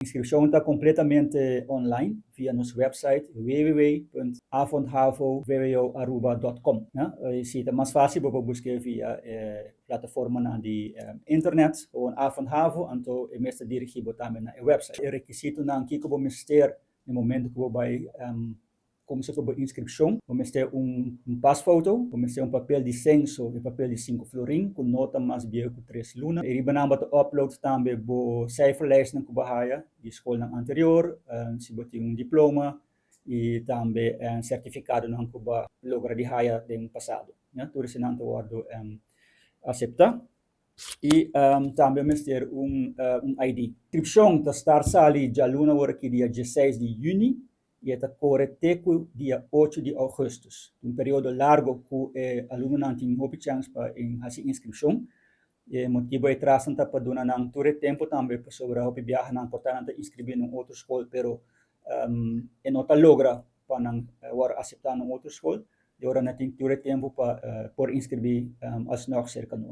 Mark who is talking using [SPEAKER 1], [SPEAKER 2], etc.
[SPEAKER 1] Inskripshon ta kompletamente online via nos website www.avondhavoaruba.com. Si ta mas fásil, bo por buska via plataformanan di internet, gewoon Avond Havo, anto e mes ta dirigí bo tambe na e website. E rekisitonan kiko bo mester na momento ku bo bai kuminsá ku bo inskripshon: bo mester un pasfoto, bo mester un papel di senso i papel di 5 florin ku no ta mas bieu ku 3 luna. I riba nan bo ta upload tambe bo cijferlijstnan ku bo a haya di skolnan anterior, si bo tin un diploma i tambe sertifikadonan ku bo a logra di haya den pasado. Ja, tur eseinan ta wòrdu aseptá. I tambe mester un ID. Inskripshon ta start sali djaluna awor aki, dia 16 di yüni, i ta kore te ku dia 8 di ougùstùs. Un periodo largu ku e alumnonan tin hopi chèns pa hasi inskripshon. E motibu atras ta pa duna nan tur e tempu tambe, pasobra hopi biaha nan por ta nan ta inskribí na un otro skol, pero e no ta logra pa nan wòrdu aseptá na un otro skol. I ora nan tin tur e tempu pa por inskribí alsnog serka nos.